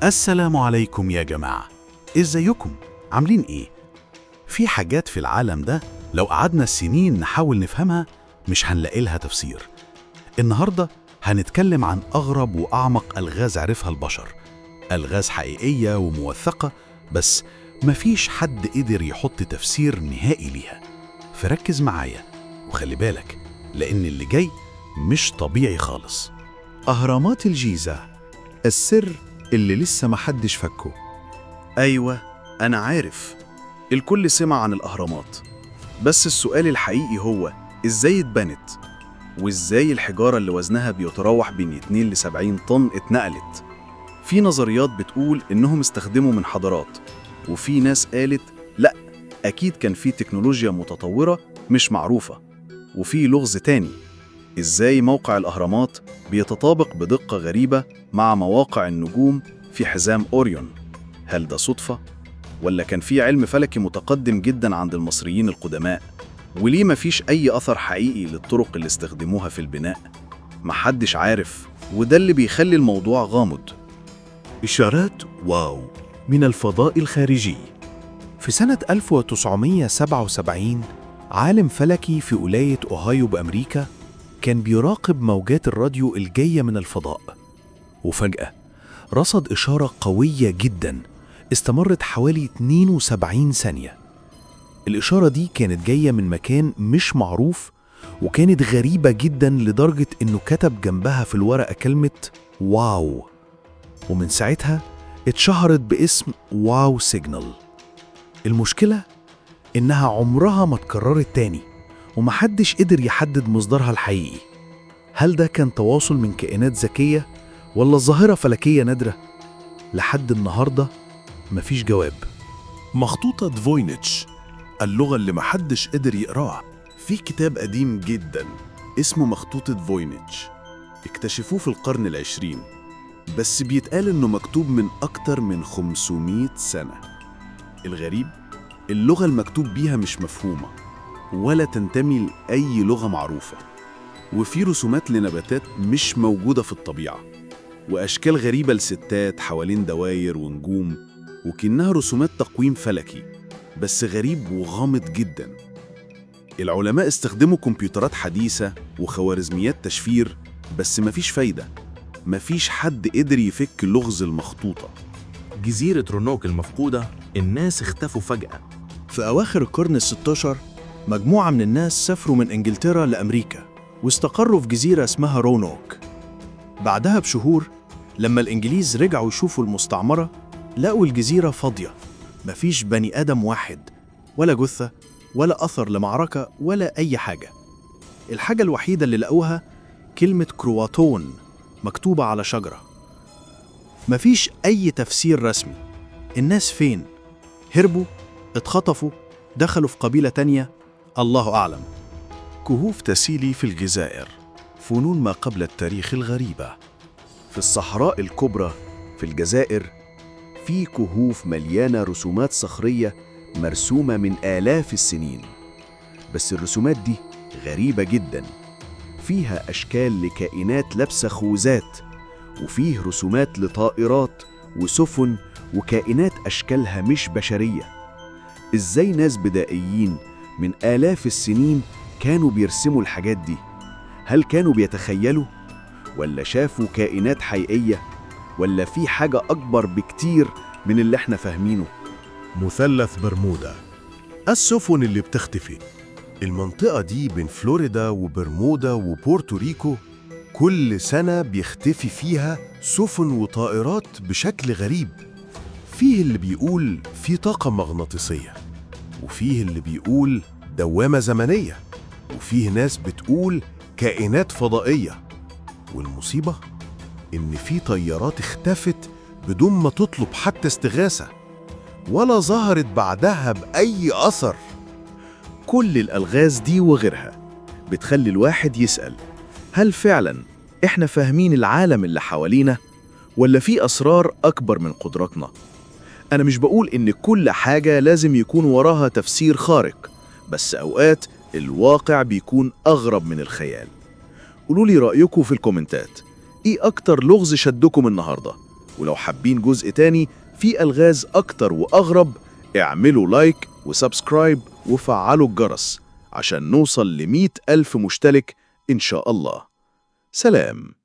السلام عليكم يا جماعة، ازيكم؟ عاملين ايه؟ في حاجات في العالم ده لو قعدنا سنين نحاول نفهمها مش هنلاقي لها تفسير. النهاردة هنتكلم عن أغرب وأعمق ألغاز عرفها البشر، ألغاز حقيقية وموثقة، بس مفيش حد قدر يحط تفسير نهائي ليها. فركز معايا وخلي بالك، لأن اللي جاي مش طبيعي خالص. أهرامات الجيزة، السر اللي لسه محدش فكه. أيوة، أنا عارف الكل سمع عن الأهرامات، بس السؤال الحقيقي هو إزاي اتبنت؟ وإزاي الحجارة اللي وزنها بيتراوح بين 2 ل 70 طن اتنقلت؟ في نظريات بتقول إنهم استخدموا منحدرات، وفي ناس قالت لأ، أكيد كان في تكنولوجيا متطورة مش معروفة. وفي لغز تاني، إزاي موقع الأهرامات بيتطابق بدقة غريبة مع مواقع النجوم في حزام أوريون؟ هل ده صدفة؟ ولا كان في علم فلكي متقدم جدا عند المصريين القدماء؟ وليه مفيش أي أثر حقيقي للطرق اللي استخدموها في البناء؟ محدش عارف، وده اللي بيخلي الموضوع غامض. إشارات wow من الفضاء الخارجي. في سنة 1977 عالم فلكي في ولاية أوهايو بأمريكا كان بيراقب موجات الراديو الجاية من الفضاء، وفجأة رصد إشارة قوية جدا استمرت حوالي 72 ثانية. الإشارة دي كانت جاية من مكان مش معروف، وكانت غريبة جدا لدرجة إنه كتب جنبها في الورقة كلمة wow، ومن ساعتها اتشهرت باسم wow signal. المشكلة إنها عمرها ما اتكررت تاني، ومحدش قدر يحدد مصدرها الحقيقي. هل ده كان تواصل من كائنات ذكية ولا ظاهرة فلكية نادرة؟ لحد النهاردة مفيش جواب. مخطوطة فوينيتش، اللغة اللي محدش قدر يقراها. في كتاب قديم جدا اسمه مخطوطة فوينيتش، اكتشفوه في القرن العشرين، بس بيتقال إنه مكتوب من أكتر من 500 سنة. الغريب اللغة المكتوب بيها مش مفهومة ولا تنتمي لأي لغة معروفة، وفي رسومات لنباتات مش موجودة في الطبيعة، وأشكال غريبة لستات حوالين دواير ونجوم، وكأنها رسومات تقويم فلكي، بس غريب وغامض جدا. العلماء استخدموا كمبيوترات حديثة وخوارزميات تشفير، بس مفيش فايدة، مفيش حد قدر يفك لغز المخطوطة. جزيرة رونوك المفقودة، الناس اختفوا فجأة. في أواخر القرن ال16 مجموعة من الناس سافروا من إنجلترا لأمريكا واستقروا في جزيرة اسمها رونوك. بعدها بشهور لما الإنجليز رجعوا يشوفوا المستعمرة لقوا الجزيرة فاضية، مفيش بني آدم واحد، ولا جثة ولا أثر لمعركة ولا أي حاجة. الحاجة الوحيدة اللي لقوها كلمة كرواتون مكتوبة على شجرة. مفيش أي تفسير رسمي. الناس فين؟ هربوا؟ اتخطفوا؟ دخلوا في قبيلة تانية؟ الله أعلم. كهوف تسيلي في الجزائر، فنون ما قبل التاريخ الغريبة. في الصحراء الكبرى في الجزائر في كهوف مليانة رسومات صخرية مرسومة من آلاف السنين، بس الرسومات دي غريبة جدا، فيها أشكال لكائنات لابسة خوذات، وفيه رسومات لطائرات وسفن وكائنات أشكالها مش بشرية. إزاي ناس بدائيين من آلاف السنين كانوا بيرسموا الحاجات دي؟ هل كانوا بيتخيلوا؟ ولا شافوا كائنات حقيقية؟ ولا في حاجة أكبر بكتير من اللي احنا فاهمينه؟ مثلث برمودا، السفن اللي بتختفي. المنطقة دي بين فلوريدا وبرمودا وبورتوريكو كل سنة بيختفي فيها سفن وطائرات بشكل غريب. فيه اللي بيقول في طاقة مغناطيسية، وفيه اللي بيقول دوامة زمنية، وفيه ناس بتقول كائنات فضائية. والمصيبة إن في طيارات اختفت بدون ما تطلب حتى استغاثة، ولا ظهرت بعدها بأي أثر. كل الألغاز دي وغيرها بتخلي الواحد يسأل، هل فعلا إحنا فاهمين العالم اللي حوالينا؟ ولا في أسرار أكبر من قدراتنا؟ أنا مش بقول إن كل حاجة لازم يكون وراها تفسير خارق، بس أوقات الواقع بيكون أغرب من الخيال. قولوا لي رأيكم في الكومنتات، إيه أكتر لغز شدكم النهاردة؟ ولو حابين جزء تاني في ألغاز أكتر وأغرب، اعملوا like و subscribe وفعلوا الجرس عشان نوصل ل100,000 مشترك إن شاء الله. سلام.